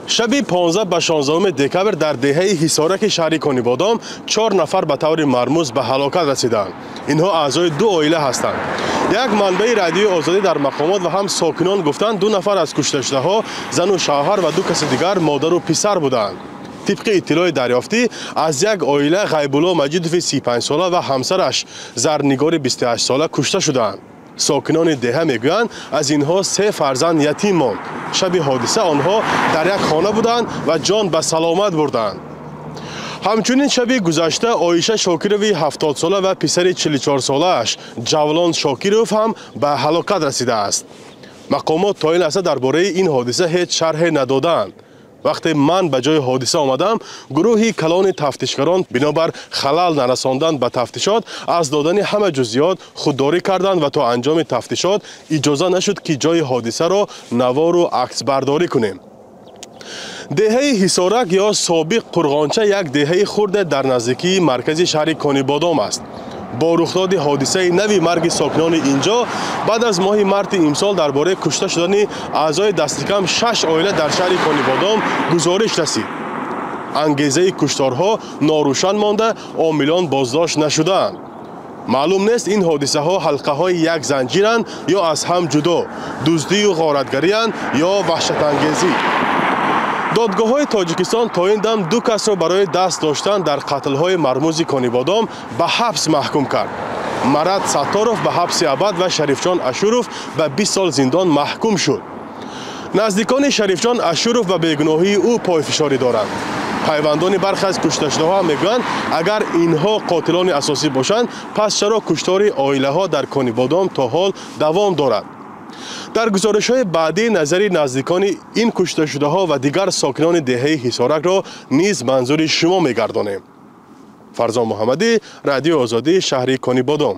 Шаби 15 ба 16 декабр дар деҳаи Ҳисораки шаҳри Конибодом 4 нафар ба таври мармуз ба ҳалокат расиданд. Инҳо аъзои ду оила ҳастанд. Як манбаи Радиои Озодӣ дар мақомот ва ҳам сокинон гуфтанд, 2 нафар аз кушташудаҳо зану шавҳар ва 2 каси дигар модару писар буданд. Тибқи иттилои дарёфтӣ аз як оила Ғайбулло Маҷидови 35-сола ва ҳамсараш Зарнигори 28-сола кушта шуданд. Сокинони деҳа мегӯянд, аз инҳо 3 фарзанд ятим монд. Шаби ҳодиса онҳо дар як хона буданд ва ҷон ба саломат бурданд. Ҳамчунин шаби гузашта Оиша Шокирови 70-сола ва писари 44-солааш Ҷавлон Шокиров ҳам ба ҳалокат расидааст. Мақомот то ин лаҳза дар бораи ин ҳодиса ҳеҷ шарҳе надодаанд. Вақте ман ба ҷои ҳодиса омадам, гурӯҳи калони тафтишгарон бинобар халал нарасондан ба тафтишот аз додани ҳама ҷузъиёт худдорӣ карданд ва то анҷоми тафтишот иҷоза нашуд, ки ҷои ҳодисаро навору аксбардорӣ кунем. Деҳаи Ҳисорак ё собиқ Қурғонча як деҳаи хурде дар наздикии маркази шаҳри Конибодом аст. Бо рухдоди ҳодисаи нави марги сокинони инҷо баъд аз моҳи марти имсол дар бораи кушта шудани аъзои дастикам 6 оила дар шаҳри Конибодом гузориш расид. Ангезаи кушторҳо норӯшан монда, омилон боздошт нашудаанд. Маълум нест, ин ҳодисаҳо ҳалқаҳои як занҷиранд ё аз ҳам ҷудо, дуздию ғоратгариянд ё ваҳшатангезӣ. Додгоҳҳои Тоҷикистон то ин дам 2 касро барои даст доштан дар қатлҳои мармузи Конибодом ба ҳабс маҳкум кард. Марат Сатторов ба ҳабси абад ва Шарифҷон Ашуров ба 20 сол зиндон маҳкум шуд. Наздикони Шарифҷон Ашуров ба бегуноҳии ӯ пойфишорӣ доранд. Пайвандони бархе аз кушташудаҳо мегӯянд, агар инҳо қотилони асосӣ бошанд, пас чаро куштори оилаҳо дар Конибодом то ҳол давом дорад? Дар гузоришҳои баъдӣ назари наздикони ин кушташудаҳо ва дигар сокинони деҳаи Ҳисоракро низ манзури шумо мегардонем. Фарзон Муҳаммадӣ, Радиои Озодӣ, шаҳри Конибодом.